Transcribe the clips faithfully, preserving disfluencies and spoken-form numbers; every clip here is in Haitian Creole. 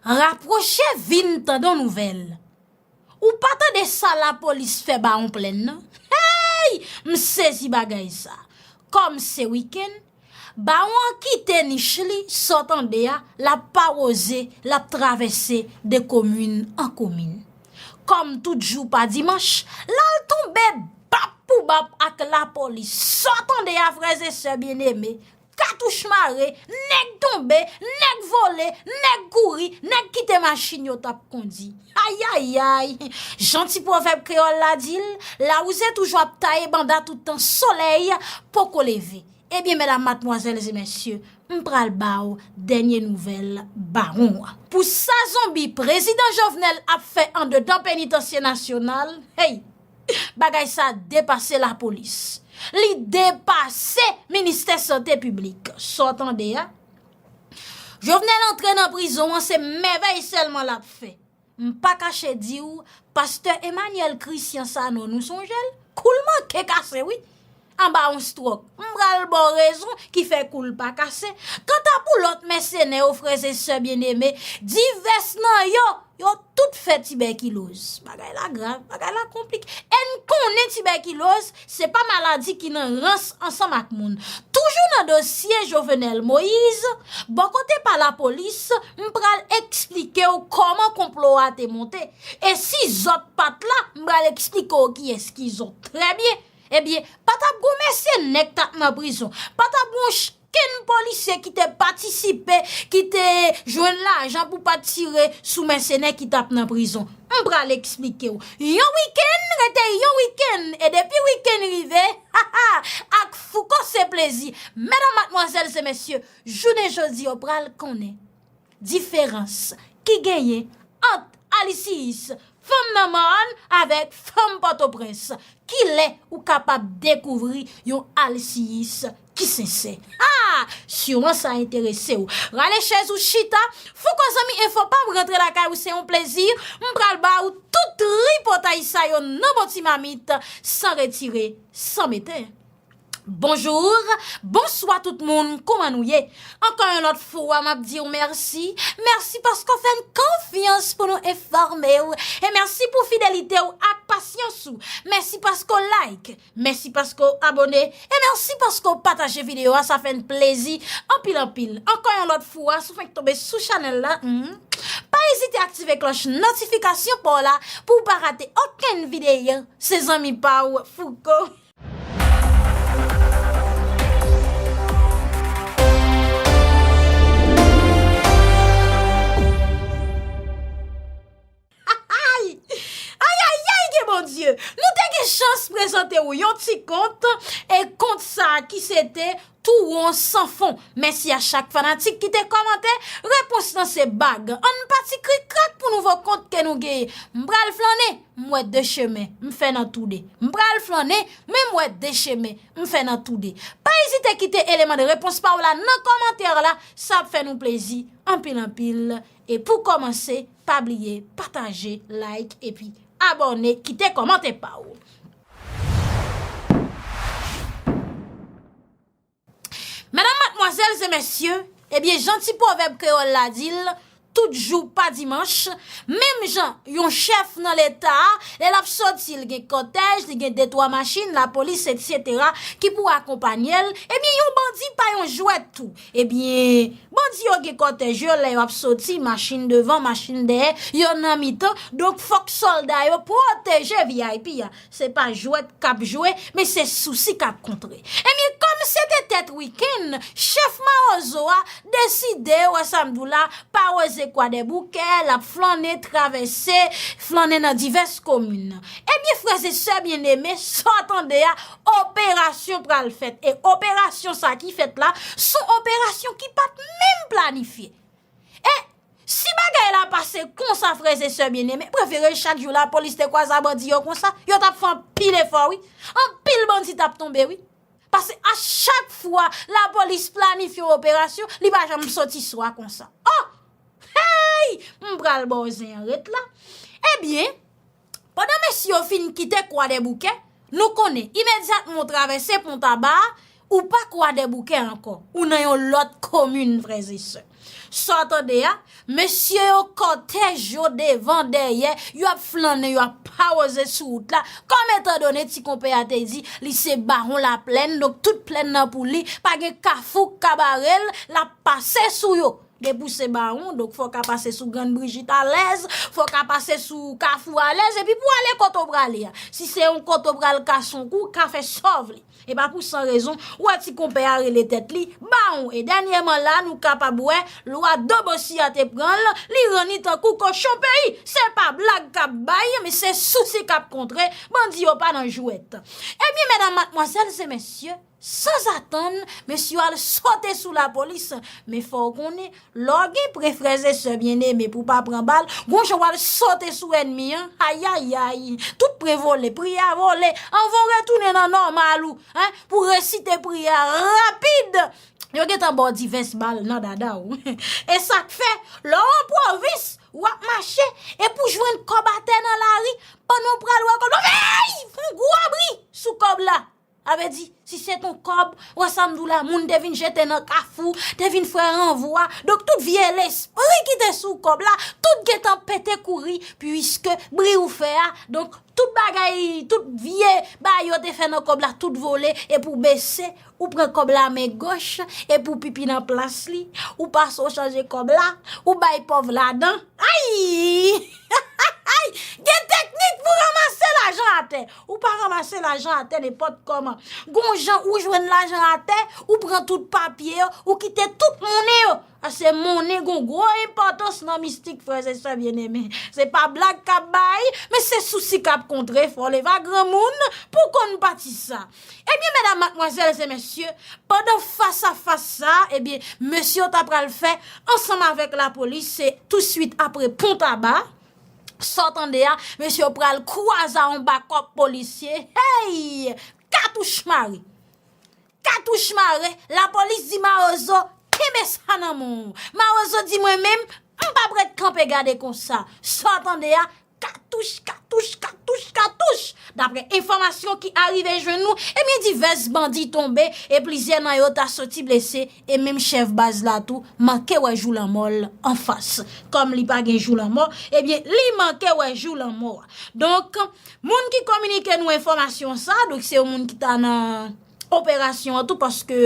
Rapwoche vin tande yon nouvèl. Ou pa tande sa lapolis fè Bawon Plèn nan? Hey! M sezi bagay sa. Kòm se wikenn, Bawon an kite nich li, sa w tande a, l ap pawoze, l ap travèse de komin an komin. Kòm tout jou pa dimanch, l al tonbe bap pou bap ak lapolis. Sa w tande a, frè e sè byeneme, katouch mare, nèg tonbe, nèg vole, nèg kouri, nèg kite machin yo t ap kondi. Ayayay! Jan ti pwovèb kreyòl la di l, lawouze toujou ap taye banda tout tan solèy poko leve. Ebyen, medam, madmwazèl e mesye, m pral ba w dènye nouvèl Bawon an. Pou sa zonbi prezidan Jovenel ap fè andedan penitansye nasyonal, hey! Bagay sa depase lapolis. Li depase ministè sante piblik. Sa w tande a? Jovenel antre nan prizon an, se mèvèy sèlman l ap fè. M pa kache di w, pastè Emmanuel Christian Sanon, nou sonje l? Kou l manke kase, wi. Anba yon stròk. M pral ba w rezon ki fè kou l pa kase. Kanta pou lòt mèsenè yo, frè e sè byeneme, divès nan yo, yo tout fè tibèkiloz. Bagay la grav, bagay la konplike. E n konnen tibèkiloz, se pa maladi ki nan rans ansanm ak moun. Toujou nan dosye Jovenel Moïse, bò kote pa lapolis, m pral eksplike w kòman konplo a te monte. E si zòt pa t la, m pral eksplike w kiyès ki zòt. Trè byen. Ebyen, pa t ap gon mèsenè k t ap nan prizon. Pa t ap gon ch-, kenn polisye ki te patisipe, ki te jwenn lajan pou pa tire sou mèsenè ki t ap nan prizon. M pral eksplike w. Yon wikenn, rete yon wikenn, e depi wikenn rive, ha, ha, ak Fouco se plezi. Medam, madmwazèl e mesye, jounen jodi yo pral konnen diferans ki genyen ant alisiyis fanm nan Mòn avèk fanm Pòtoprens. Kilè ou kapab dekouvri yon alisiyis ki sensè? Ha! Siman sa enterese w. Rale chèz ou chita. Fouco zanmi enfo pa w, rantre lakay ou, se yon plezi. M pral ba ou tout tripotay sa yo nan bon ti mamit, san retire, san mete. Bonjou, bonswa tout moun, kòman nou ye? Ankò yon lòt fwa, m ap di w mèsi. Mèsi paske w fè n konfyans pou nou enfòme w. E mèsi pou fidelite w ak pasyans ou. Mèsi paske w like. Mèsi paske w abòne. E mèsi paske w pataje videyo a. Sa fè n plezi anpil, anpil. Ankò yon lòt fwa, si w fenk tonbe sou chanèl la, hmm, pa ezite aktive klòch notifikasyon pa w la pou w pa rate okenn videyo. Se zanmi pa w, Fouco. Ay! Ay, ay, ay, gen Bondye! Nou te gen chans prezante w yon ti kont, e kont sa ki se te Touwon san fon. Mèsi a chak fanatik ki te kòmante. Repons lan se bag. Ann pati krik krak pou nouvo kont ke nou genyen. M pral flannen, m wè de chemen, m fè nan toude. M pral flannen, men m wè de chemen, m fè nan toude. Pa ezite kite eleman de repons pa w la nan kòmantè la, sa ap fè nou plezi anpil, anpil. E pou kòmanse, pa bliye pataje, like, epi abòne, kite kòmantè pa w. Medam, madmwazèl e mesye, ebyen, jan ti pwovèb kreyòl la di l, tout jou pa dimanch, menm jan yon chèf nan Leta a, lè l ap soti, l gen kòtèj, li gen de twa machin, lapolis, etsetera, ki pou akonpanye l, ebyen, yon bandi pa yon jwèt tou. Ebyen, bandi yo gen kòtèj yo, lè y ap soti, machin devan, machin dèyè, yo nan mitan, donk fòk sòlda yo pwoteje V I P a. Se pa jwèt k ap jwe, men se sousi k ap kontre. Ebyen, kòm se te tèt wikenn, chèf Mawozo a deside, wè sa m di w la, pawoze Kwadèboukè, l ap flannen, travèse, flannen nan divès komin. Ebyen, frè e sè byeneme, sa w tande a, operasyon pral fèt. E operasyon sa ki fèt la, se yon operasyon ki pa t menm planifye. E si bagay la pase konsa, frè e sè byeneme, prefere chak jou lapolis te kwaze a bandi yo konsa, yo t ap fè anpil efò, wi. Anpil bandi t ap tonbe, wi. Paske a chak fwa lapolis planifye yon operasyon, li pa janm soti swa konsa. Oh! Hey! M pral ba w zen an ret la. Ebyen, pandan mesye yo fin kite Kwadèboukè, nou konnen, imedyatman w travèse Pon Taba a, Ou pa Kwadèboukè ankò, ou nan yon lòt komin, frè e sè. Sa w tande a, mesye yo kòtèj yo devan, dèyè, yo ap flannen, yo ap pawòze sou wout la. Kòm etandone ti konpè a te di, li se bawon Laplèn, donk tout plèn nan pou li, pa gen kafou k ka bare l, l ap pase sou yo. Depi w se bawon, donk fò w ka pase sou Grann Brijit alèz, fò w ka pase sou Kafou alèz, epi pou w ale kote w prale a. Si se yon kote w pral kase yon kou, w ka fè sa w vle. E pa pou san rezon, ou wè ti konpè a rele tèt li bawon. E dènyèman la, nou kapab wè lwa Dobosi a te pran l, li rann li tankou kochon peyi. Se pa blag k ap bay, men se sousi k ap kontre, bandi yo pa nan jwèt. Ebyen, medam, madmwazèl e mesye, sanzatann, mesye yo al sote sou lapolis. Men fò w konnen, lè w gen pre, frè e sè byeneme, pou w pa pran bal, gon jan w al sote sou ènmi an, ayayay, tout pre vole, priyè a vole, anvan w retounen nan nòmal ou, en, pou w resite priyè a rapid, yo gentan ba w divès bal nan dada w. E sa k fè, lè w an pwovens, w ap mache, e pou w jwenn kòb atè nan lari, pandan w pral wè kòb la, ey! Fè yon gwo bri sou kòb la. Sa vle di, si se t on kòb, wè sa m di w la, moun te vin jete nan kafou, te vin fè ranvwa. Donk, tout vye lespri ki te sou kòb la, tout gentan pete kouri, piske bri ou fè a. Donk, tout bagay, tout vye bagay yo te fè nan kòb la, tout vole, epi w bese, ou pran kòb la men goch, epi w pipi nan plas li, ou pase w chanje kòb la, ou bay pòv ladan. Ay! Ay! Gen teknik pou ranmase lajan atè. Ou pa ranmase lajan atè nenpòt kòman. Gon jan ou jwenn lajan atè, ou pran tout papye yo, ou kite tout monnen yo. Paske monnen gon gwo enpòtans nan mistik, frè e sè byeneme. Se pa blag k ap bay, men se sousi k ap kontre, fò w leve a granmoun pou w konn pati sa. Ebyen, medam, madmwazèl e mesye, pandan fas a fas sa, ebyen, mesye yo ta pral fè ansanm avèk lapolis, se touswit apre Pontaba, sa w tande a, mesye yo pral kwaze a yon bakòp polisye. Hey! Katouch mare! Katouch mare, lapolis di Mawozo, kenbe sa nan men w. Mawozo di mwen menm, m p ap ret kanpe gade konsa. Sa w tande a, katouch, katouch, katouch, katouch. Daprè enfòmasyon ki arive jwenn nou, ebyen divès bandi tonbe e plizyè nan yo ta soti blese e menm chèf baz la tou manke wè jou lanmò l anfas. Kòm li pa gen jou lanmò, ebyen li manke wè jou lanmò a. Donk, moun ki kominike nou enfòmasyon sa, donk se yon moun ki ta nan operasyon an tou, paske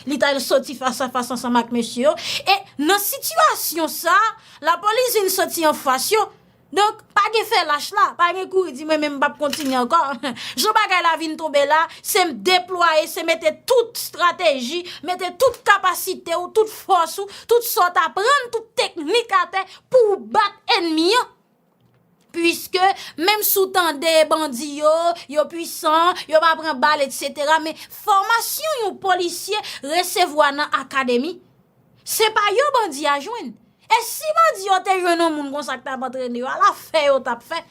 li t al soti fas a fas ansanm ak mesye yo. E nan sitiyasyon sa, lapolis vin soti anfas yo. Donk, pa gen fè lach la, pa gen kouri di mwen menm m p ap kontinye ankò. Jan bagay la vin tonbe la, se deplwaye, se mete tout estrateji, mete tout kapasite w, tout fòs ou, tout sa w t aprann, tout teknik atè pou w bat ènmi an. Piske menm si w tande bandi yo, yo pwisan, yo pa pran bal, etsetera, men fòmasyon yon polisye resevwa nan akademi, se pa yo bandi a jwenn. E si bandi yo te jwenn yon moun konsa k t ap antrene yo, ala fè yo t ap fè.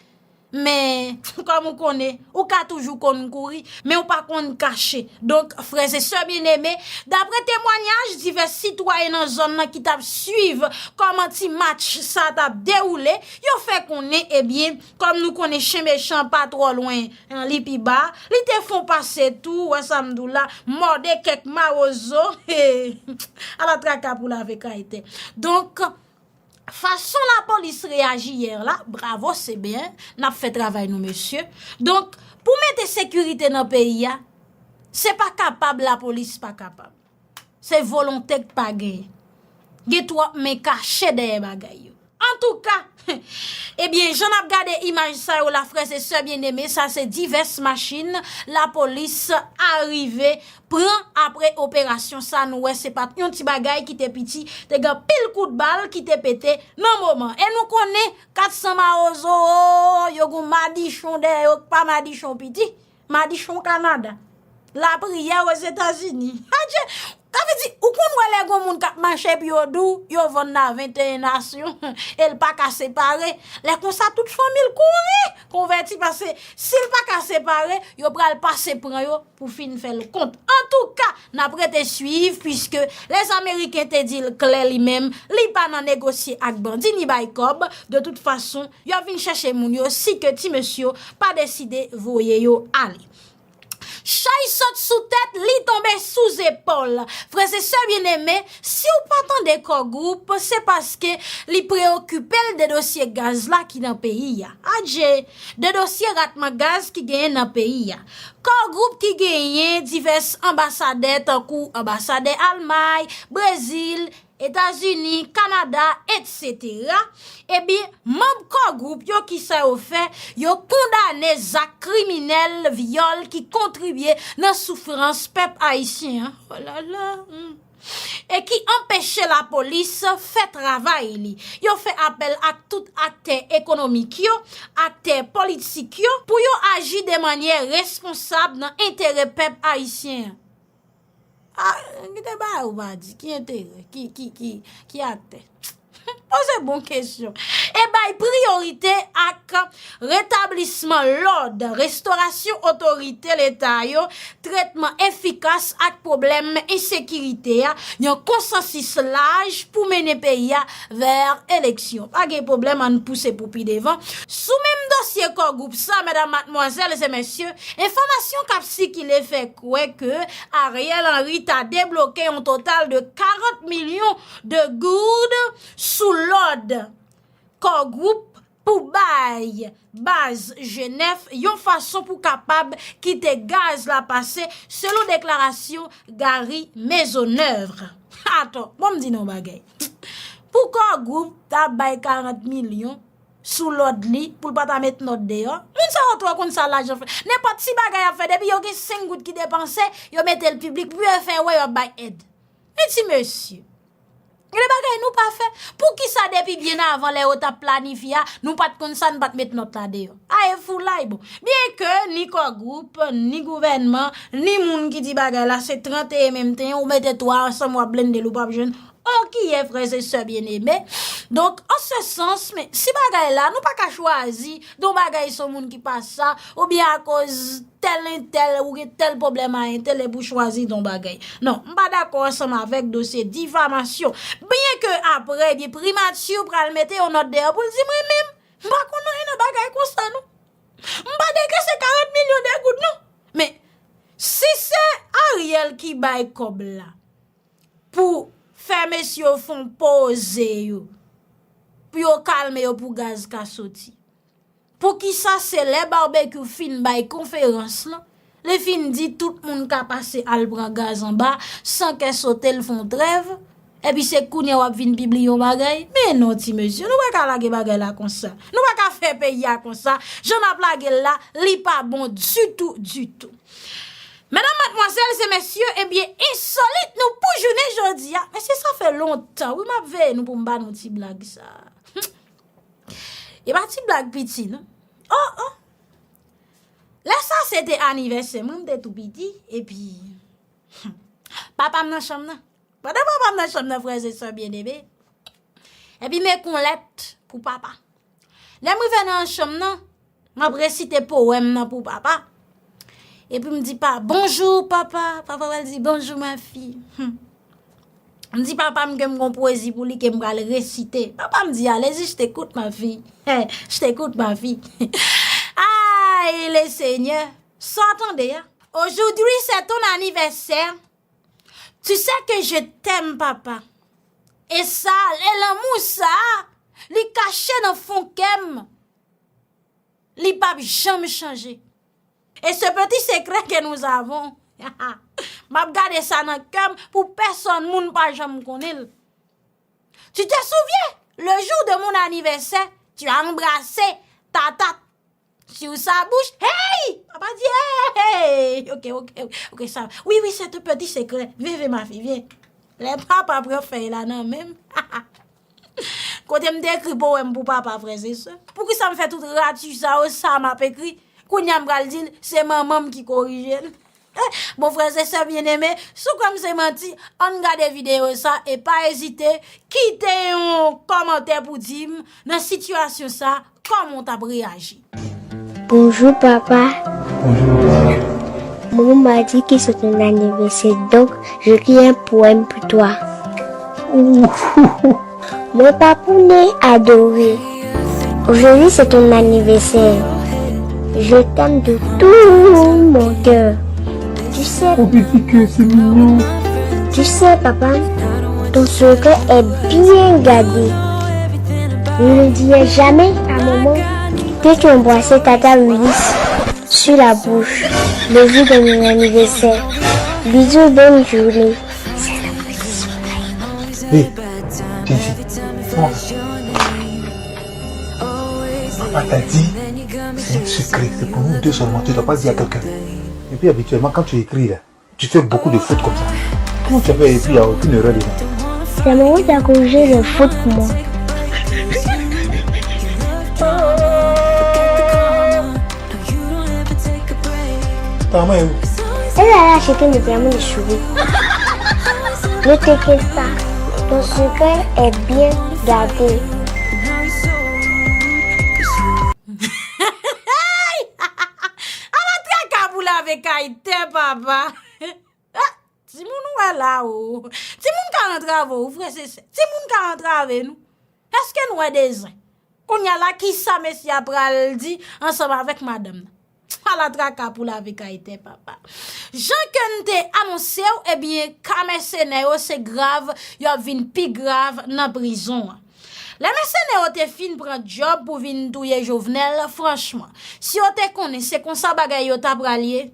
Men, kòm ou konnen, ou ka toujou konn kouri, men ou pa konn kache. Donk, frè e sè byeneme, daprè temwanyaj divès sitwayen nan zòn nan ki t ap swiv kòman ti match sa t ap dewoule, yo fè konnen, ebyen, kòm nou konnen chen mechan pa twò lwen, en, li pi ba, li te fon pase tou, wè sa m di w la, mòde kèk mawozo, ala traka pou lave kay tè. Donk, fason lapolis reyaji yè la, bravo, se byen, n ap fè travay nou, mesye. Donk, pou mete sekirite nan peyi a, se pa kapab lapolis pa kapab. Se volonte k pa genyen. Gen twòp men kache dèyè bagay yo. Antouka, ebyen, jan n ap gade imaj sa yo la, frè e sè byeneme, sa se divès machin lapolis arive pran apre operasyon sa, nou wè se pa t yon ti bagay ki te piti, te gen anpil kout bal ki te pete nan moman. E nou konnen kat san mawozo, yo gon madichon dèyè yo k pa madichon piti, madichon Kanada. Lapriyè Ozetazini. Adje, sa vle di, ou konn wè lè gon moun k ap mache epi yo di w, yo vann nan venteyen nasyon, e l pa ka separe. Lè konsa, tout fanmi l kouri, konvèti, paske si l pa ka separe, yo pral pase pran yo pou fin fè l kont. Antouka, n ap rete swiv, piske Lèzameriken te di l klè li menm, li pa nan negosye ak bandi ni bay kòb. De tout fason, y ap vin chèche moun yo si ke ti mesye yo pa deside voye yo ale. Chay sot sou tèt, li tonbe sou zepòl. Frè e sè byeneme, si w pa tande Core Group, se paske li preyokipe l de dosye gaz la ki nan peyi a. Adje, de dosye ratman gaz ki genyen nan peyi a. Core Group ki genyen divès anbasadè tankou anbasadè Almay, Brezil, Etazini, Kanada, etsetera. Ebyen, manm Core Group yo, kisa yo fè? Yo kondane zak kriminèl vyòl ki kontribye nan soufrans pèp ayisyen an. Oh la la, hmm. E ki anpeche lapolis fè travay li. Yo fè apèl ak tout aktè ekonomik yo, aktè politik yo, pou yo aji de manyè responsab nan enterè pèp ayisyen an. A, kite bagay ou pa di, ki enterè, ki, ki, ki, ki aktè? Poze bon kesyon. E bay priyorite ak retablisman lòd, restorasyon otorite Leta yo, tretman efikas ak pwoblèm ensekirite a, yon konsansis laj pou mennen peyi a vè eleksyon. Pa gen pwoblèm, ann pouse pou pi devan. Sou menm dosye Core Group sa, medam, madmwazèl e mesye, enfòmasyon k ap sikile fè kwè ke Ariel Henry ta debloke yon total de karant milyon de goud sou lòd Core Group pou bay baz Jenèf yon fason pou kapab kite gaz la pase, selon deklarasyon Gary Maisonneuve. Ato, bon, m di nou yon bagay. Pou Core Group ta bay karant milyon sou lòd li, pou l pa ta met nòt deyò. Moun sa yo twò konn sa lajan fè. Nenpòt ti bagay y ap fè, depi yo gen senk goud ki depanse, yo mete l piblik, pou yo fè wè y ap bay èd. Men ti mesye, gen de bagay nou pa fè. Poukisa depi byen avan lè yo t ap planifye a, nou pa t konn sa, nou pa t met nòt la deyò? A, e foulay, bon. Byenke ni Core Group, ni gouvènman, ni moun ki di bagay la se trannteyen menm ten, ou mete twa ansanm, w ap blende l, ou p ap jwenn. Okiye, frè e sè byeneme. Donk, an se sans, men si bagay la, nou pa ka chwazi di yon bagay se yon moun ki pa sa, oubyen akoz tèl entèl, ou gen tèl pwoblèm a entèl, epi w chwazi di yon bagay. Non, m pa dakò ansanm avèk dosye difamasyon. Byenke apre, ebyen, primati pral mete yon nòt deyò pou l di mwen menm, m pa konn anyen nan bagay konsa, non. M pa degrese karant milyon de goud, non. Men, si se Ariel ki bay kòb la, pou fè mesye yo fè yon poze yo, pou yo kalme yo, pou gaz ka soti. Poukisa se lè Barbecue fin bay konferans lan, li fin di tout moun ka pase al pran gaz anba, san kè sote, l fè yon trèv, epi se kounye a w ap vin pibliye yon bagay? Men non, ti mesye, nou pa ka lage bagay la konsa. Nou pa ka fè peyi a konsa. Jan n ap lage l la, li pa bon ditou, ditou. Medam, madmwazèl e mesye, ebyen, ensolit nou pou jounen jodi a. Mesye, sa fè lontan, wi, m ap veye nou pou m ba nou ti blag sa. E pa ti blag piti, non. Oh, oh. Lè sa, se te anivèsè mwen, m te tou piti, epi papa m nan chanm nan. Pandan papa m nan chanm nan, frè e sè byeneme, epi m ekri yon lèt pou papa. Lè m rive nan chanm nan, m ap resite powèm nan pou papa. Epi m di, pa, bonjou, papa. Papa pral di, bonjou, ma fille. Hmm. M di papa m ke m gon pwezi pou li ke m pral resite. Papa m di, allez-y, je t'écoute, ma fille. Je t'écoute, ma fille. Ay, le Senyè. Sa w tande a? Aujourd'hui, c'est ton anniversaire. Tu sais que je t'aime, papa. E sa, e lanmou sa, li kache nan fon kè m. Li p ap janm chanje. Et ce petit secret que nous avons, m ap gade sa nan kè m pou pèsonn moun pa janm konnen l. Tu te souviens, le jour de mon anniversaire, tu as embrassé tata sur sa bouche. Hey! Papa di, hey, hey, hey. Ok, ok, ok, sa. Oui, oui, c'est un petit secret. Viens, viens, ma fille, viens. Lè papa pran fèy la nan men m. Kote m te ekri powèm pou papa, frè e sè. Poukisa m fè tout rati sa yo, sa m ap ekri? Kounye a m pral di l, se manman m ki korije l. Bon, frè e sè byeneme, si w kwè m se manti, ann gade videyo sa e pa ezite kite yon kòmantè pou di m nan sitiyasyon sa, kòman w t ap reyaji. Bonjour, papa. Bonjour, maman. Mon mari m'a dit que c'est ton anniversaire, donc j'écris un poème pour toi. Mon papounet adoré, aujourd'hui c'est ton anniversaire. Je t'aime de tout mon cœur. Tu sais, oh petit cœur, c'est mignon. Tu sais, papa, ton secret est bien gardé. Ne le dirai jamais à maman. Peux-tu embrasser Tata Willis sur la bouche le jour de mon anniversaire? Bisous, bonne journée. Hey, Jesse, comment? Papa t'a dit, c'est un secret, c'est pour nous deux seulement, tu dois pas dire à quelqu'un. Et puis habituellement, quand tu écris là, tu fais beaucoup de fautes comme ça. Comment tu as fait et puis il n'y a aucune erreur dedans? C'est maman qui a corrigé les fautes pour moi. T'as mal. Elle a acheté le diamant de souris. Ne t'inquiète pas, ton secret est bien gardé. Ala traka pou lave kay tè, papa. Ah, timoun ou wè la o. Timoun ka antrave w, frè se sè. Timoun ka antrave nou. Èske nou wè de zen? Kounye a la, kisa mesye a pral di ansanm avèk madanm nan? Ala traka pou lave kay tè, papa. Jan ke n te anonse w, ebyen, ka mèsenè yo se grav, y ap vin pi grav nan prizon an. Lè mèsenè yo te fin pran djòb pou vin touye Jovenel, franchman, si yo te konnen se konsa bagay yo ta pral ye,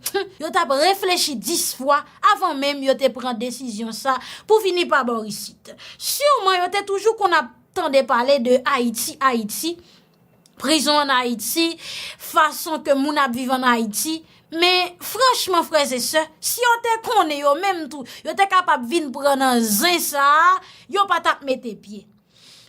yo t ap reflechi dis fwa avan menm yo te pran desizyon sa pou vini pa bò isit. Siman, yo te toujou konn ap tande pale de Ayiti, Ayiti, prizon ann Ayiti, fason ke moun ap viv ann Ayiti. Men, franchman, frè e sè, si yo te konnen yo menm tou, yo te kapab vin pran nan zen sa a, yo pa t ap mete pye.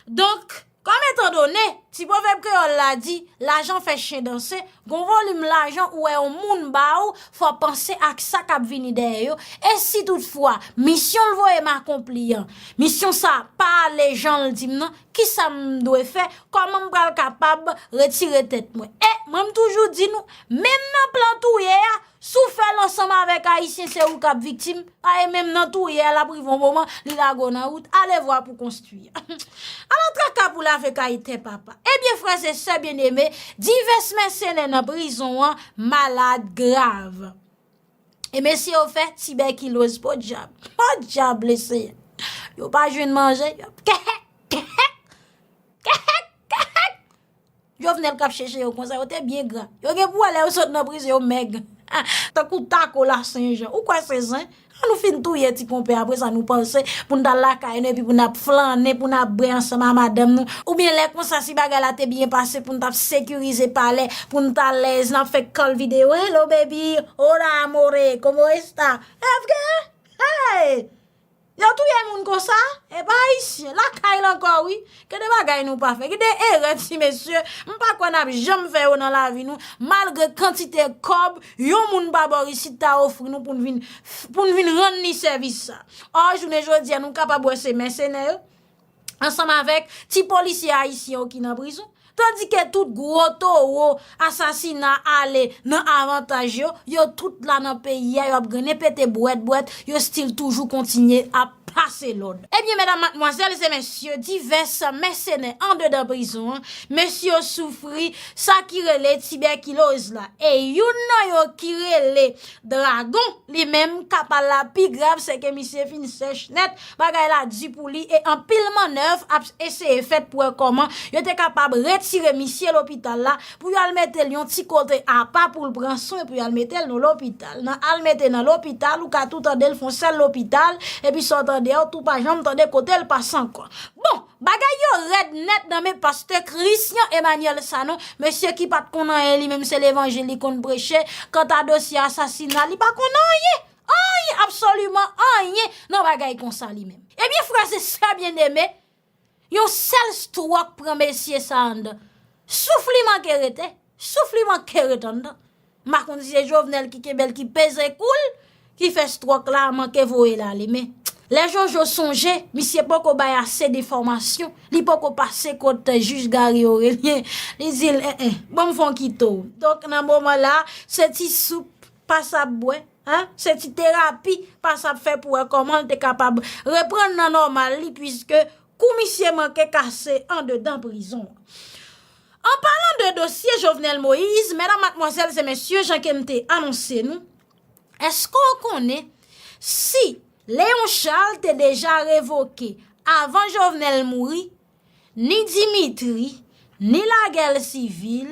Donk, kòm etandone, ti pwovèb kreyòl la di, lajan fè chen danse, gon volim lajan ou wè yon moun ba ou, fò w panse ak sa k ap vini dèyè yo, e si toutfwa, misyon l voye m akonpli an, misyon sa a pa ale jan l di m nan, kisa m dwe fè, kòman m pral kapab retire tèt mwen? E, mwen m toujou di nou, menm nan plan touye a, si w fè l ansanm avèk Ayisyen, se ou k ap viktim, pa e menm nan touye a, l ap rive yon moman, li lage w nan wout, alevwa pou konstwi. Ala traka pou lave kay tè, papa. Ebyen, frè e sè byeneme, divès mèsenè nan prizon an malad grav. E mesye yo fè tibèkiloz, podyab. Podyab, Lesenyè. Yo pa jwenn manje, y ap kèhèk, kèhèk, kèhèk, kèhèk. Jovenel k ap chèche yo konsa, yo te byen gra. Yo gen pou wè lè yo sot nan prizon, yo mèg. Tankou tako Lasenjan. Ou kwè se zen? An nou fin touye ti konpè, apre sa nou panse pou n t al lakay nou epi pou n ap flannen, pou n ap bwè ansanm a madanm nou. Oubyen lè konsa si bagay la te byen pase pou n t ap sekirize palè, pou n t alèz, n ap fè call video. Hello baby, hola amore, como está? Hey! Yo touye moun konsa? E pa Ayisyen, lakay l ankò wi. Gen de bagay nou pa fè. Gen de erè ti mesye. M pa kwè n ap janm fè yo nan lavi nou. Malgre kantite kòb yon moun pa bò isit ta ofri nou pou n vin, pou n vin rann li sèvis sa. Ò, jounen jodi a, nou kapab wè se mèsenè yo, ansanm avèk ti polisye ayisyen yo ki nan prizon. Tandike tout gwo towo asasina ale nan avantaj yo, yo tout la nan peyi a, y ap grennen pete bwèt bwèt, yo still toujou kontinye ap pase lòd. Ebyen, medam, madmwazèl e mesye, divès mèsenè andedan prizon an, mesye yo soufri, sa ki rele tibèkiloz la. E youn nan yo ki rele Dragon, li menm, ka pa la pi grav, se ke misye fin sèch nèt, bagay la di pou li, e anpil mannèv ap eseye fèt pou wè kòman yo te kapab retire misye lopital la, pou y al mete l yon ti kote apa pou l pran swen, pou y al mete l nan lopital. Nan al mete nan lopital, ou ka tou tande l fè yon sèl lopital, epi sa w tande a, ou tou pa janm tande kote l pase ankò. Bon, bagay yo rèd nèt nan men pastè Christian Emmanuel Sanon, mesye ki pa t konn anyen, li menm se levanjil li konn preche. Kanta dosye asasina, li pa konn anyen, anyen, absoliman anyen nan bagay konsa li menm. Ebyen, frè e sè byeneme, yon sèl stwòk pran mesye sa anndan. Souf li manke rete, souf li manke ret anndan. M pa konn si se Jovenel ki kenbe l, ki peze kou l, ki fè stwòk la manke voye l ale. Men, lè Jojo sonje, misye poko bay ase de enfòmasyon, li poko pase kot jij Garry Orélien, li di l, en, en, ban m fè yon kito. Donk, nan moman la, se ti soup pastè ap bwè, en, se ti terapi pastè ap fè pou wè kòman l te kapab reprann nan nòmal li, piske kou misye manke kase andedan prizon an. An palan de dosye Jovenel Moïse, medam, madmwazèl e mesye, jan ke m te anonse nou, Èske w konnen si Léon Charles te deja revoke avan Jovenel mouri, ni Dimitri, ni Lagèl Sivil,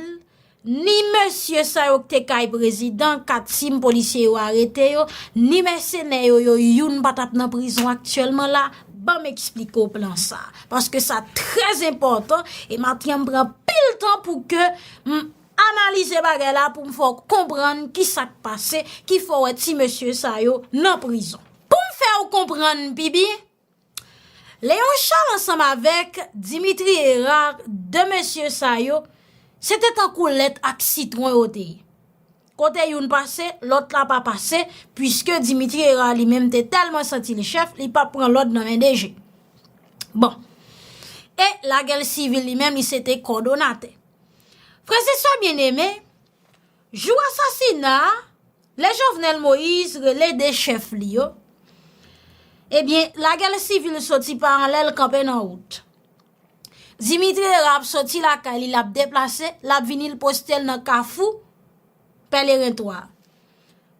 ni mesye sa yo k te kay prezidan, kat sim polisye yo arete yo, ni mèsenè yo, yo youn pa t ap nan prizon aktyèlman la? Ban m eksplike w plan sa. Paske sa trè enpòtan, e maten an m pran pil tan pou ke m analize bagay la, pou m fè w konprann ki sa k pase, ki fè w wè ti mesye sa yo nan prizon. Pou m fè w konprann pi byen, Léon Charles ansanm avèk Dimitri Hérard, de mesye sa yo, se te tankou lèt ak sitwon yo te ye. Kote youn pase, lòt la pa pase, piske Dimitri Hérard li menm te tèlman santi l chèf, li pa pran lòd nan men D G. Bon. E Lagèl Sivil li menm, li se te kòdonatè. Frè e sè byeneme, jou asasina a, lè Jovenel Moïse rele de chèf li yo, ebyen, Lagèl Sivil soti pa anlè, l kanpe nan wout. Dimitri Hérard ap soti lakay li, l ap deplase, l ap vini, l poste l nan kafou Pèleren twa.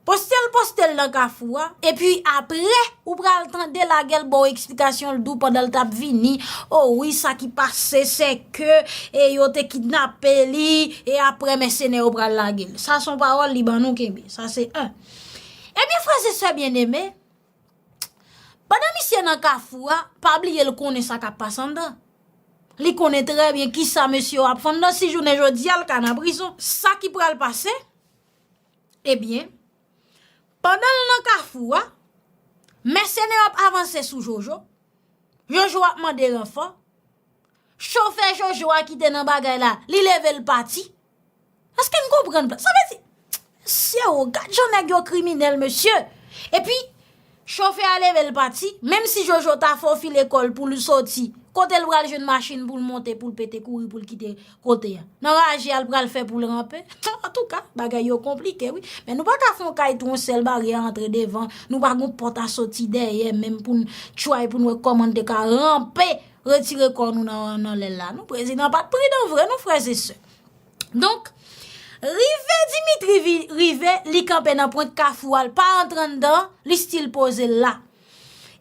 Poste l, poste l nan kafou a, epi apre, ou pral tande Lagèl ba w eksplikasyon, l di w pandan l t ap vini, o wi, sa ki pase, se ke, e, yo te kidnape li, e apre, mèsenè yo pral lage l. Sa se yon pawòl li ban nou, kenbe. Sa se en. Ebyen, frè e sè byeneme, pandan misye nan kafou a, pa bliye l konnen sa k ap pase anndan. Li konnen trè byen kisa mesye yo ap fè anndan. Si jounen jodi a, l ka nan prizon. Sa ki pral pase, ebyen, pandan l nan kafou a, mèsenè yo ap avanse sou Jojo. Jojo ap mande ranfò. Chofè Jojo a ki te nan bagay la, li leve l pati. Èske n konprann plan? Sa vle di, mesye o, gad jan nèg yo kriminèl, mesye. Epi, chofè a leve l pati, menm si Jojo ta fofile kò l pou l soti, kote l pral jwenn machin pou l monte, pou l pete kouri, pou l kite kote a? Nan raje a, l pral fè pou l ranpe? Antouka, bagay yo konplike, wi. Men nou pa ka fè yon kay tou, yon sèl baryè antre devan, nou pa gon pòt a soti dèyè, menm pou n try, pou n wè kòman n te ka ranpe, retire kò nou nan, nan lè l la. Non, prezidan pa t pridan vre, non, frè e sè. Donk, rive Dimitri vi-, rive, li kanpe nan pwent kafou a, l pa antre anndan, li still poze l la.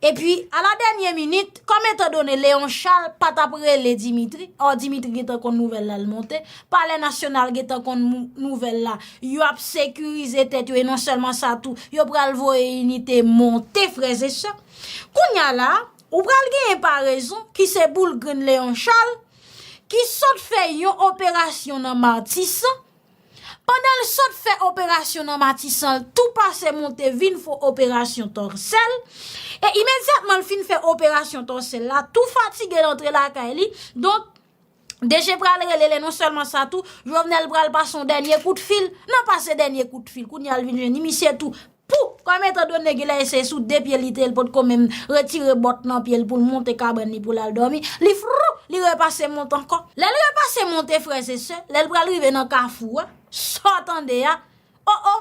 Epi, a la dènyè minit, kòm etandone Léon Charles pa t ap rele Dimitri, ò, Dimitri gentan konn nouvèl la, l monte, Palè Nasyonal gentan konn nou-, nouvèl la, yo ap sekirize tèt yo, e non sèlman sa tou, yo pral voye inite monte, frè e sè. Kounye a la, ou pral genyen parezon ki se boulgrenn Léon Charles, ki sot fè yon operasyon nan Matisan. Pandan l sot fè operasyon nan Matisan, l tou pase monte vin fè operasyon Tòsèl. E imedyatman l fin fè operasyon Tòsèl la, tou fatige l antre lakay li. Donk, D G pral rele l, e non sèlman sa tou, Jovenel pral pase yon dènye kout fil. Nan pase dènye kout fil, kounye a l vin jwenn li, misye tou pou, kòm etandone genlè se sou de pye li te ye, l potko menm retire bòt nan pye l pou l monte kabann li pou l al dòmi, li frou, li repase monte ankò. Lè l repase monte, frè e sè, lè l pral rive nan kafou a, sa w tande a, o o,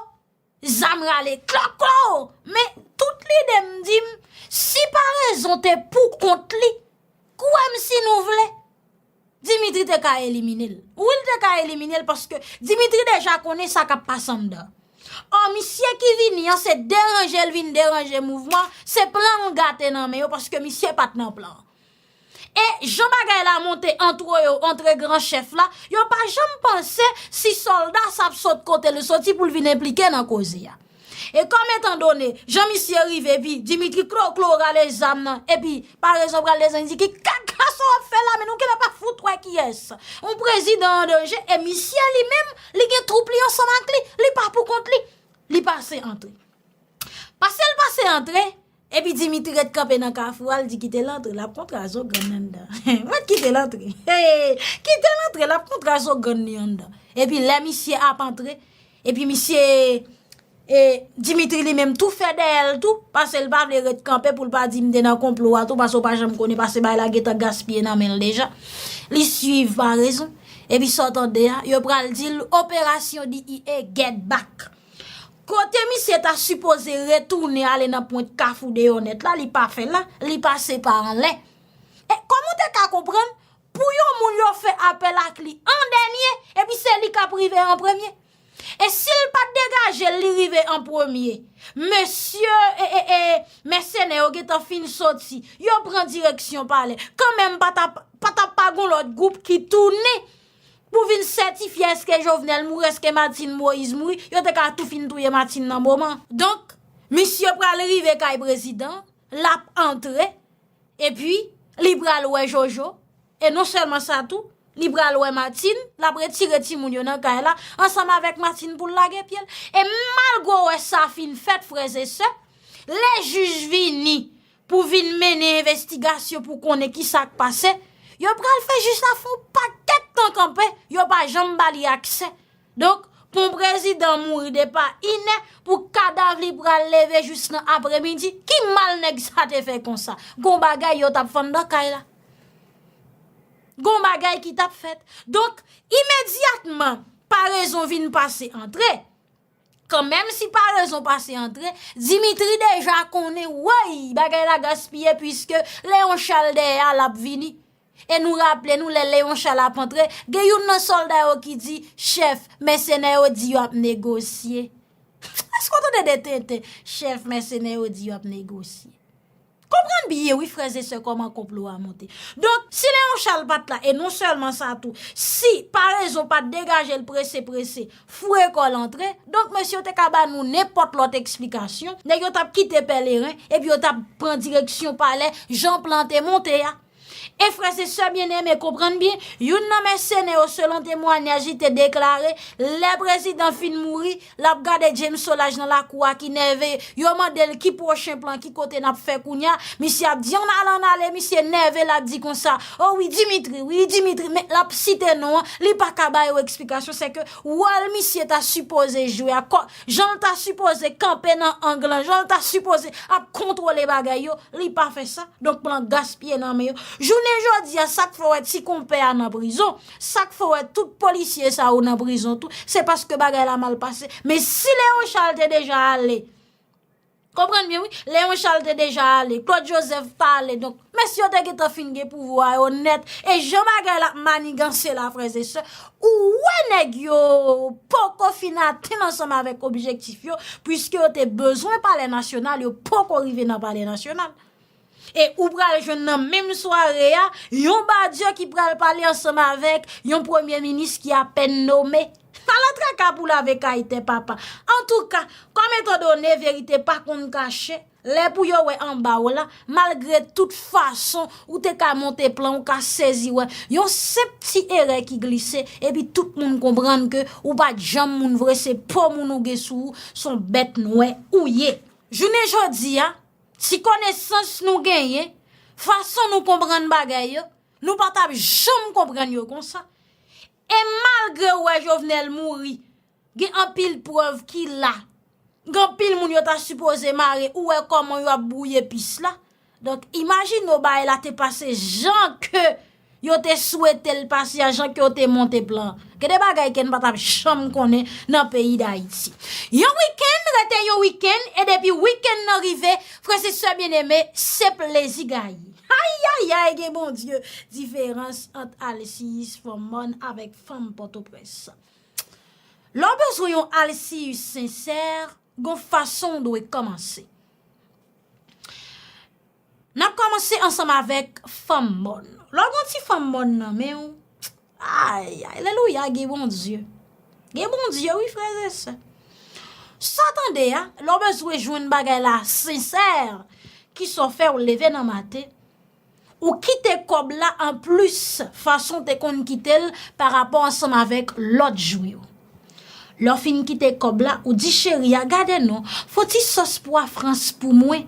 zam rale kloklo! Men tout lide m di m, si parezon te pou kont li, kwè m si nou vle, Dimitri te ka elimine l. Wi, l te ka elimine l paske Dimitri deja konnen sa k ap pase anndan. Ò, misye ki vini an, se deranje l vin deranje mouvman, se plan l gate nan men yo paske misye pa t nan plan. E jan bagay la monte antre yo, antre gran chèf la, yo pa janm panse si sòlda sa ap sot kote l soti pou l vin enplike nan koze a. E kòm etandone, jan misye rive, epi Dimitri kloklo rale zam nan, epi parezon pral desann, li di, "Ki kaka sa w ap fè la, men nou genlè pa fout wè kiyès. Yon prezidan an danje, e misye li menm, li gen twoup li ansanm ak li, li pa pou kont li." Li pase antre. Pase l pase antre, epi Dimitri ret kanpe nan kafou a, l di, "Kite l antre, l ap kontre a zogrann anndan." Mwen kite l antre. Hey, kite l antre, l ap kontre a zogrann li anndan. Epi lè misye ap antre, epi misye, e, Dimitri li menm tou fè dèyè l tou, paske l pa vle ret kanpe pou l pa di m te nan konplo a tou, paske w pa janm konnen, paske bagay la gentan gaspiye nan men l deja. Li swiv parezon. Epi sa w tande a, yo pral di l operasyon D E A get back. Kote misye ta sipoze retounen ale nan pwent kafou deyò nèt la, li pa fè la, li pase pa anlè. E kòman w te ka konprann pou yon moun yo fè apèl ak li an dènye, epi se li k ap rive an premye? E si l pa t degaje l, li rive an premye. Mesye, e, e, e, mèsenè yo gentan fin soti. Yo pran direksyon palè. Kanmenm, pa t ap, pa t ap pa gon lòt gwoup ki tounen pou vin sètifye èske Jovenel mouri, èske Martine Moïse mouri. Yo te ka tou fin touye Martine nan moman. Donk, misye pral rive kay prezidan, l ap antre, epi li pral wè Jojo. E non sèlman sa tou, li pral wè Martine, l ap retire timoun yo nan kay la, ansanm avèk Martine pou l lage pye l. E malgre w wè sa fin fèt, frè e sè, lè jij vini pou vin mennen envestigasyon pou konnen ki sa k pase, yo pral fè jij la fè yon pakèt tan kanpe, yo pa janm ba li aksè. Donk, pou yon prezidan mouri depi inè, pou kadav li pral leve jis nan apremidi, ki mal nèg sa te fè konsa? Gon bagay yo t ap fè anndan kay la. Gon bagay ki t ap fèt. Donk, imedyatman, parezon vin pase antre. Kanmenm si parezon pase antre, Dimitri deja konnen, woy, bagay la gaspiye, piske Leon Charles dèyè a l ap vini. E nou raple nou, lè Leon Charles ap antre, gen youn nan sòlda yo ki di, chèf, mèsenè yo di yo ap negosye. Èske w tande de tenten? Chèf, mèsenè yo di yo ap negosye. Konprann byen, wi, frè e sè, kòman konplo a monte. Donk, si Leon Charles pa t la, e non sèlman sa tou, si parezon pa t degaje l prese, prese, foure kò l antre, donk, mesye yo te ka ba nou nenpòt lòt eksplikasyon, nèg yo t ap kite Pèleren, epi yo t ap pran direksyon palè, jan plan te monte a. E frè e sè byeneme, konprann byen, youn nan mèsenè yo, selon temwayaj li, te deklare, lè prezidan fin mouri, l ap gade James Solages nan lakou a ki nève, yo mande l ki pwochen plan, ki kote n ap fè kounye a, misye ap di, ann ale, ann ale, misye nève, l ap di konsa, o wi, Dimitri, wi, Dimitri, men l ap site non an, li pa ka ba yo eksplikasyon, sèke wòl misye ta sipoze jwe a, kò, jan l ta sipoze kanpe nan ang lan, jan l ta sipoze ap kontwole bagay yo, li pa fè sa. Donk, plan gaspiye nan men yo. Jounen jodi a, sa k fè w wè ti konpè a nan prizon, sa k fè w wè tout polisye sa yo nan prizon tou, se paske bagay la mal pase. Men si Leon Charles te deja ale, konprann byen, wi, Leon Charles te deja ale, Claude Joseph pa ale. Donk, mesye yo te gentan fin gen pouvwa yo nèt. E jan bagay la ap maniganse la, frè e sè, ou wè nèg yo poko fin atenn ansanm avèk objektif yo, piske yo te bezwen Palè Nasyonal, yo poko rive nan Palè Nasyonal. E ou pral jwenn nan menm sware a, yon Badio ki pral pale ansanm avèk yon premye minis ki apèn nome. Ala traka pou lave kay tè papa. Antouka, kòm etandone verite pa konn kache, lè pou yo wè anba w la, malgre tout fason ou te ka monte plan, ou ka sezi wè yon senp ti erè ki glise, epi tout moun konprann ke ou pa t janm moun vre, se po moun ou gen sou ou, se yon bèt nwè ou ye. Jounen jodi a, ti konesans nou genyen, fason nou konprann bagay yo, nou pa t ap janm konprann yo konsa. E malgre w wè Jovenel mouri, gen anpil prèv ki la. Gen anpil moun yo ta sipoze mare, ou wè kòman yo ap bwouye pis la. Donk, imajine w bagay la te pase jan ke yo te swete l pase a, jan ke yo te monte plan an. Gen de bagay ke n pa t ap janm konnen nan peyi Dayiti. Yon wikenn rete yon wikenn, e depi wikenn nan rive, frè e sè byeneme, se plezi gaye. Ayayay, gen Bondye, diferans ant alsiyis fanm mòn avèk fanm Pòtoprens. Lè w bezwen yon alsiyis sensè, gon fason w dwe kòmanse. N ap kòmanse ansanm avèk fanm mòn. Lè w gen yon ti fanm mòn nan men w, ay, alelouya, gen Bondye. Gen Bondye, wi, frè e sè. Sa w tande a, lè w bezwen jwenn bagay la sensè, ki sa w fè, w leve nan maten, ou kite kòb la anplis fason w te konn kite l pa rapò ansanm avèk lòt jou yo. Lè w fin kite kòb la, ou di cheri a, gade non, fè yon ti sòs pwa frans pou mwen,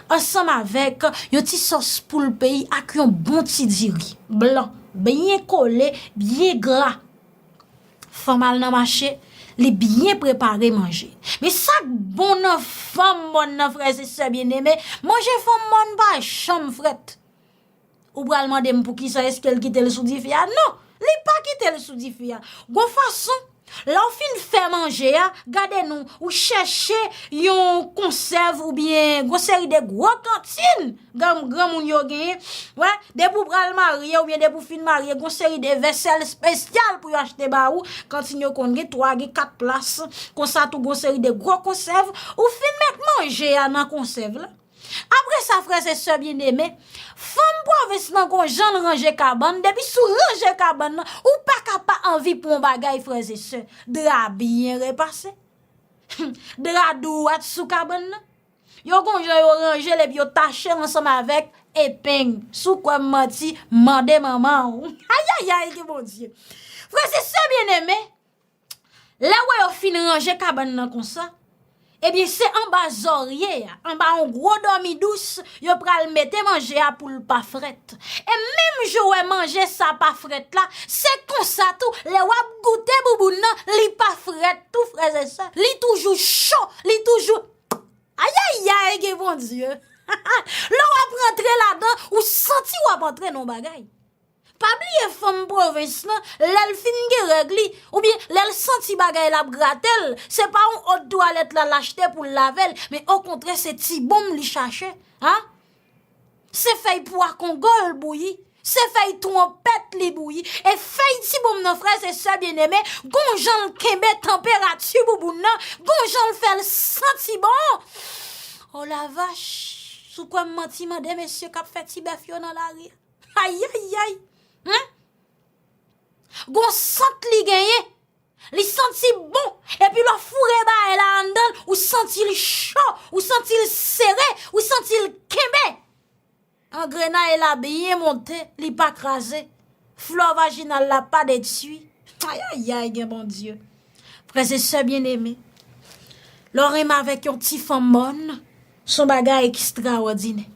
ansanm avèk yon ti sòs poul peyi ak yon bon ti diri blan, byen kole, byen gra. Fanm al nan mache, li byen prepare manje. Men sa k bon nan fanm mòn nan, frè e sè byeneme, manje fanm mòn pa janm frèt. Ou pral mande m poukisa èske l kite l sou dife a? Non, li pa kite l sou dife a. Gon fason, Lè w fin fè manje a, gade non, ou chèche yon konsèv oubyen gon seri de gwo kantin granm-, granmoun yo genyen. Wè, depi w pral marye oubyen depi w fin marye, gon seri de vèsèl espesyal pou yo achte ba ou. Kantin yo konn gen twa, gen kat plas. Konsa tou gon seri de gwo konsèv. Ou fin met manje a nan konsèv la. Apre sa, frè e sè byeneme, fanm pwovens nan gon jan l ranje kabann, depi si w ranje kabann nan, ou pa ka pa anvi pran yon bagay, frè e sè. Dra byen repase. Dra dwat sou kabann nan. Yo gon jan yo ranje l epi yo tache l ansanm avèk epeng. Si w kwè m manti, mande manman w. Ayayay, gen Bondye. Frè e sè byeneme, lè w wè yo fin ranje kabann nan konsa, ebyen, se anba zòrye a, anba yon gwo dòmi dous, yo pral mete manje a pou l pa frèt. E menm jan w wè manje sa pa frèt la, se konsa tou, lè w ap goute bouboun nan, li pa frèt tou, frè e sè. Li toujou cho, li toujou, ayayay, gen Bondye. Lè w ap rantre ladan, ou santi w ap antre nan yon bagay. Pa bliye fanm pwovens lan, lè l fin gen règ li, oubyen lè l santi bagay la ap grate l, se pa yon odotwalèt la l achte pou l lave l, men okontrè se ti bonm li chache, a? Se fèy pwa kongo l bouyi, se fèy twonpèt li bouyi, e fèy ti bonm nan, frè e sè byeneme, gon jan l kenbe tanperati bouboun nan, gon jan l fè l santi bon. O la vach, si w kwè m manti, mande mesye k ap fè ti bèf yo nan lari a. Ayayay! Gon sant li genyen, li santi bon, epi lè w foure bagay la anndan l, ou santi l cho, ou santi l sere, ou santi l kenbe. Angrenay la byen monte, li pa kraze. Flò vajinal la pa detwi. Ayayay, gen Bondye. Frè e sè byeneme, lè w renmen avèk yon ti fanm mòn, se yon bagay ekstrawòdinè.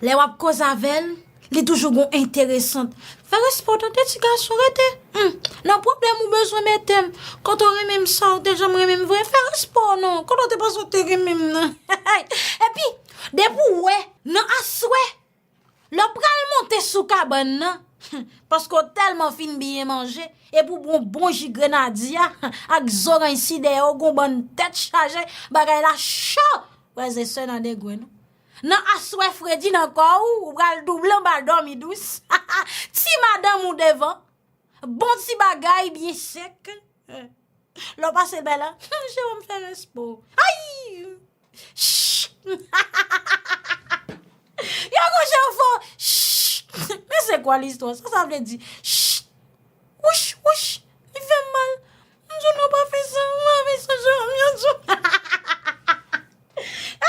Lè w ap koze avè l, li toujou gon enteresan. Fè respè w tande ti gason, rete. Hmm, nan pwoblèm ou bezwen mete m. Kote w renmen m sa, ou te janm renmen m vre. Fè respè w non. Kote w te panse w te renmen m nan? Epi, depi w wè, nan aswè, lè w pral monte sou kabann nan, paske w tèlman fin byen manje, epi w bwè yon bon ji grenadya ak zoranj si dèyè w, gon bann tèt chaje, bagay la cho, frè e sè, nan degre nou. Nan aswè fredi nan kò w, ou pral double anba dòmi dous. Ti madanm ou devan, bon ti bagay byen sèk. Lè w pase bay la, Jewòm fè respè w. Ay! Ch! Yo gon jan fò. Ch! Men se kwa listwa? Sa sa vle di? Ch! Wouch, wouch! Li fè m mal. M di w non, pa fè sa, pa fè sa, Jewòm, yo di w.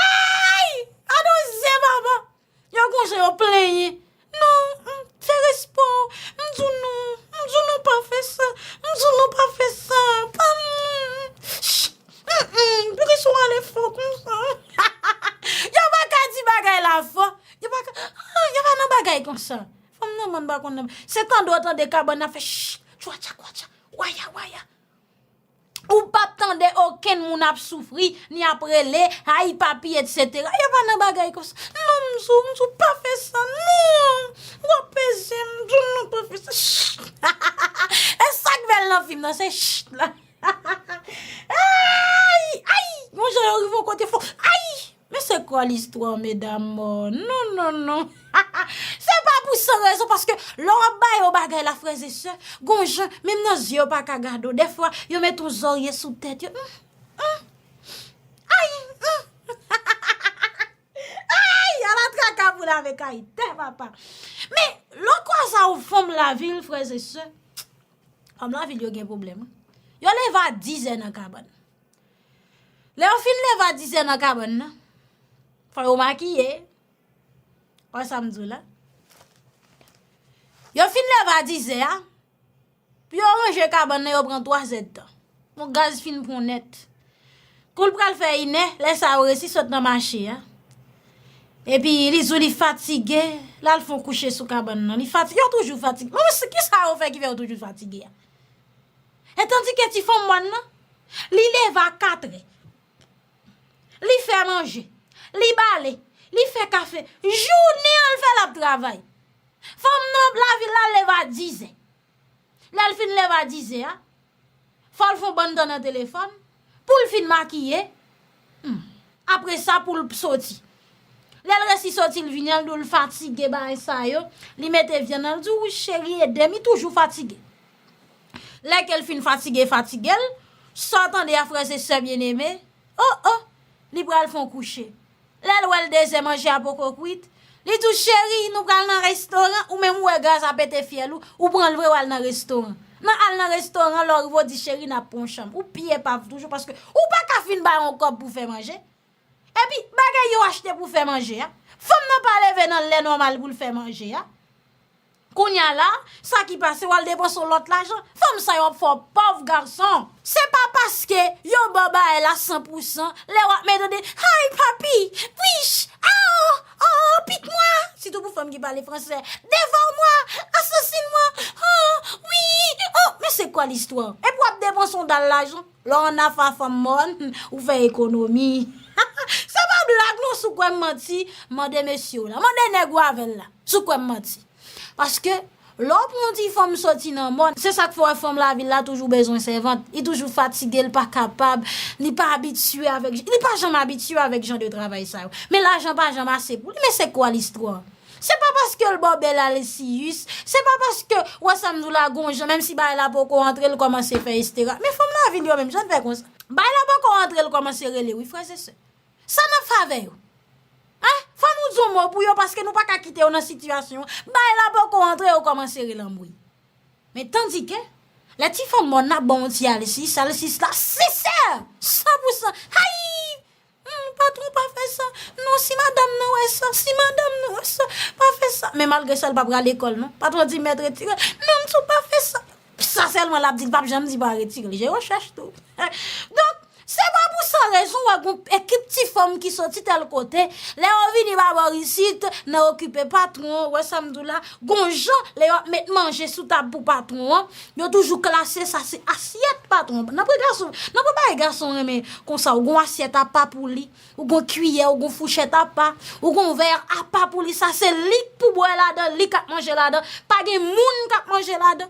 Ay! Gadon zen papa! Yo gon jan yo plenyen. Non, m fè respè w. M di w non, m di w non, pa fè sa. M di w non, pa fè sa. Pa, m, ch, m, m, poukisa w ale fò konsa? Yo pa ka di bagay la fò. Yo pa ka, ah, yo pa nan bagay konsa. Fanm nan bann pa konn nan. Se tande w tande kabann nan fè ch, tchwatcha, kwatcha, waya, waya. Ou p ap tande okenn moun ap soufri, ni ap rele, ay papi, etsetera. Yo pa nan bagay konsa. Non, m di w, m di w, pa fè sa, non. W ap peze m, m di w, non, pa fè sa. Ch. E sa k bèl nan fim nan, se ch la. Ay, ay, yon jan yo rive yon kote fò. Ay! Men se kwa listwa, medam? Oh, non, non, non. Se pa pou san rezon, paske lè w ap bay yon bagay la, frè e sè, gon jan, menm nan zye yo pa ka gade w. Dèfwa, yo met yon zòrye sou tèt yo. Hmm, hmm. Ay, hmm. Ay, ala traka pou lave kay tè, papa. Men, lè w kwaze yon fanm lavil, frè e sè, fanm lavil yo gen pwoblèm, wi. Yo leve a dizè nan kabann. Lè yo fin leve a dizè nan kabann nan, fò yo makiye. Wè sa m di w la? Yo fin leve a dizè a, pou yo ranje kabann nan, yo pran twazè d tan. Bon, gaz fin pran nèt. Kou l pral fè inè, lè sa yo resi sot nan mache a. Epi, li di w li fatige, l al fè yon kouche sou kabann nan. Li fatige, yo toujou fatige. Bon, men se kisa yo fè ki fè yo toujou fatige a? E tandike ti fanm mòn nan, li leve a katrè. Li fè manje. Li bale. Li fè kafe. Jounen an l fè l ap travay. Fanm nan lavil la leve a dizè. Lè l fin leve a dizè a, Fò l fè yon bann tan nan telefòn. Pou l fin makiye. Hmm. Apre sa, pou l soti. Lè l resi soti, l vini, l di w l fatige bagay sa yo. Li mete vyann nan, l di w, "Wi, cheri, ede m, li toujou fatige." Lè ke l fin fatige, fatige l, sa w tande a, frè e sè byeneme, o, o, li pral fè yon kouche. Lè l wè l dezè, manje a poko kwit, li di w, "Cheri, nou pral nan restoran," ou menm ou wè gaz a pete fyèl ou, ou pran l vre w al nan restoran. Nan al nan restoran, lè w rive w di, "Cheri, n ap pran yon chanm." Ou pi epav toujou paske ou pa ka fin bay yon kòb pou fè manje. Epi, bagay yo achte pou fè manje a, fanm nan pa leve nan lè nòmal pou l fè manje a. Kounye a la, sa ki pase, w al depanse yon lòt lajan. Fanm sa yo ap fè w pòv gason. Se pa paske yo ba w bagay la san pou san, lè w ap mete de, "Hi, papi, wish, ah, oh, pique-moi." Sitou pou fanm ki pale fransè. "Dévore-moi, assassine-moi, oh, oui, oh." Men se kwa listwa? Epi w ap depanse yon dal lajan. Lè w nan afè fanm mòn, ou fè ekonomi. Se pa blag non, si w kwè m manti, mande mesye w la. Mande nèg ou avè l la, si w kwè m manti. Paske, lè w pran yon ti fanm soti nan mòn, se sa k fè w wè fanm lavil la toujou bezwen sèvant. Li toujou fatige, li pa kapab, li pa abitye avèk, li pa janm abitye avèk jan de travay sa yo. Men lajan pa janm ase pou li, men se kwa listwa? Se pa paske l ba w bèl alsiyis, se pa paske, wè sa m di w la, gon jan, menm si bagay la poko antre, l kòmanse fè estera. Men fanm lavil yo menm, jan n fè konsa. Bagay la poko antre, l kòmanse rele, wi, frè e sè. Sa n ap fè avè yo? Hein? Fò nou di yon mo pou yo, paske nou pa ka kite yo nan sitiyasyon an. Bagay la poko antre, yo kòmanse rele anmwey. Men tandike, lè ti fanm mòn nan ap ba w yon ti alsiyis, alsiyis la sensè, san pou san. Hay! Hmm, patwon, pa fè sa. Non, si madanm nan wè sa, si madanm nan wè sa, pa fè sa. Men malgre sa, l p ap pral lekòl, non. Patwon di, "Mèt, retire l." Non, m di w pa fè sa. Sa sèlman l ap di, l p ap janm di pa retire l. Je recherche tout. Donk, se pa pou san rezon, w wè gon ekip ti fanm ki soti tèl kote, lè yo vini ba bò isit, nan okipe patwon, wè sa m di w la, gon jan, lè yo ap met manje sou tab pou patwon an, yo toujou klase sa se asyèt patwon. Nan pou gason, nan pou bagay gason renmen konsa, ou gon asyèt apa pou li, ou gon kiyè, ou gon fouchèt apa, ou gon vè apa pou li, sa se li k pou bwè ladan, li k ap manje ladan, pa gen moun k ap manje ladan.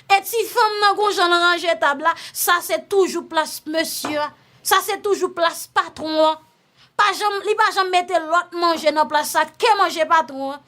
E ti fanm nan gon jan l ranje tab la, sa se toujou plas mesye a, sa se toujou plas patwon an. Pa janm, li pa janm mete lòt manje nan plas sa ke manje patwon an.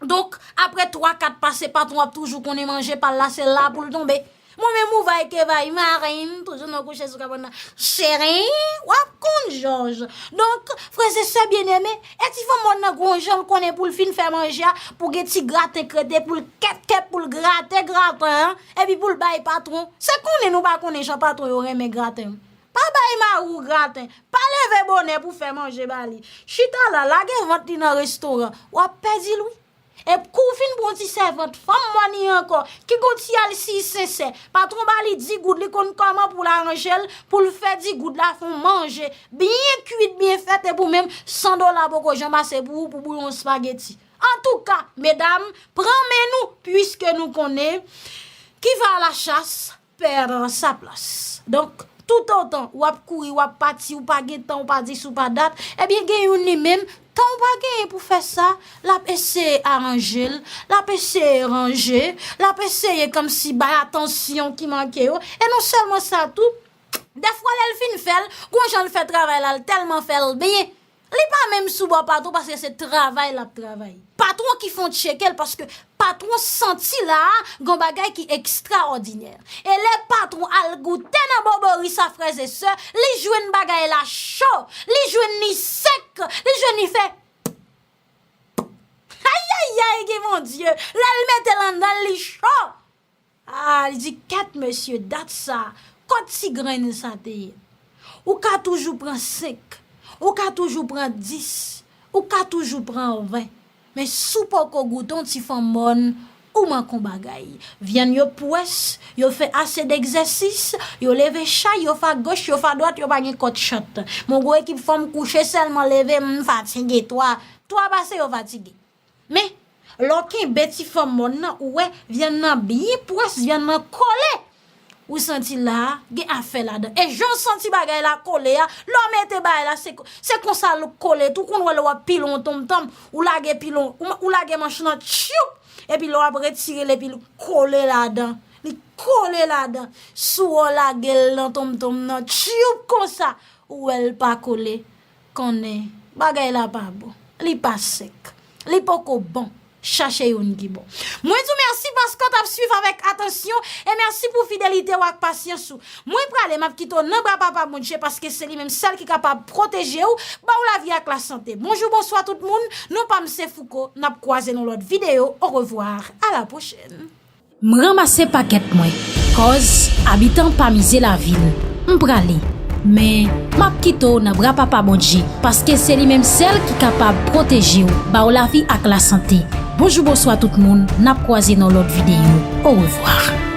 Donk, apre twa, kat pase, patwon ap toujou konnen manje pa l la, se la pou l tonbe. Mwen menm ou vay ke vay, marenn, toujou nan kouche sou kabann nan. Cheri, w ap konn jòj. Donk, frè e sè byeneme, e ti fanm mòn nan gon jan l konnen pou l fin fè manje a, pou gen ti graten k rete, pou l kèp kèp, pou l grate graten an, epi pou l bay patwon. Se konnen nou pa konnen jan patwon yo renmen graten. Pa bay mari w graten. Pa leve bonè pou fè manje ba li. Chita la, lage vant li nan restoran. W ap pèdi l, wi. E kou w fin pran yon ti sèvant fanm mòn li ankò, ki gon ti alsiyis sensè, patwon ba li di goud, li konn kòman pou l aranje l, pou l fè di goud la fè yon manje byen kwit, byen fèt, epi w menm, san dola poko janm ase pou ou, pou bouyon espageti. Antouka, medam, pran men nou, piske nou konnen qui va à la chasse perd sa place. Donk, toutotan w ap kouri, w ap pati, ou pa gen tan, ou pa dis, ou pa dat, ebyen, gen youn li menm, tan ou pa genyen pou fè sa, l ap eseye aranje l, l ap eseye ranje, l ap eseye kòmsi bay atansyon ki manke yo. E non sèlman sa tou, dèfwa lè l fin fè l, gon jan l fè travay la, l tèlman fè l byen, li pa menm sou bò patwon paske se travay l ap travay. Patwon ki fè w tcheke l paske patwon santi la a gen yon bagay ki ekstraòdinè. E lè patwon al goute nan bobori sa, frè e sè, li jwenn bagay la cho, li jwenn li sèk, li jwenn li fè ayayay, gen Bondye, lè l mete l anndan l, li cho. Ah, li di, kèt mesye, dat sa, kot ti grenn sa te ye? Ou ka toujou pran senk, ou ka toujou pran dis, ou ka toujou pran ven. Men si w poko goute yon ti fanm mòn, ou manke yon bagay. Vyann yo pwès, yo fè ase degzèsis, yo leve chay, yo fè agoch, yo fè adwat, yo pa gen kòt chant. Mon gwo ekip fanm kouche sèlman leve, m fatige, twa, twa pase yo fatige. Men, lè w kenbe ti fanm mòn nan, ou wè, vyann nan byen pwès, vyann nan kole. Ou santi la a, gen afè ladan. E jan w santi bagay la kole a, lè w mete bagay la, se, se konsa l kole tou. Ou konn wè lè w ap pile yon tonmtonm, ou lage pile, ou, ou lage manch lan, tchoup! Epi lè w ap retire l, epi l kole ladan. Li kole ladan. Swè lage l nan tonmtonm nan, tchoup konsa. Ou wè l pa kole. Konnen bagay la pa bon. Li pa sèk. Li poko bon. Chache youn ki bon. Mwen di w mèsi paske w t ap swiv avèk atansyon e mèsi pou fidelite w ak pasyans ou. Mwen prale, m ap kite w nan bra Papa Bondye paske se li menm sèl ki kapab pwoteje w, ba w lavi ak lasante. Bonjou, bonswa tout moun. Non pa m se Fouco. N ap kwaze nan lòt videyo. Orevwa. A la pwochèn. M ranmase pakèt mwen. Kòz abitan pa mize lavil. M prale. Men, m ap kite w nan bra Papa Bondye, paske se li menm sèl ki kapab pwoteje w, ba w lavi ak lasante. Bonjou, bonswa tout moun, n ap kwaze nan lòt videyo. Orevwa.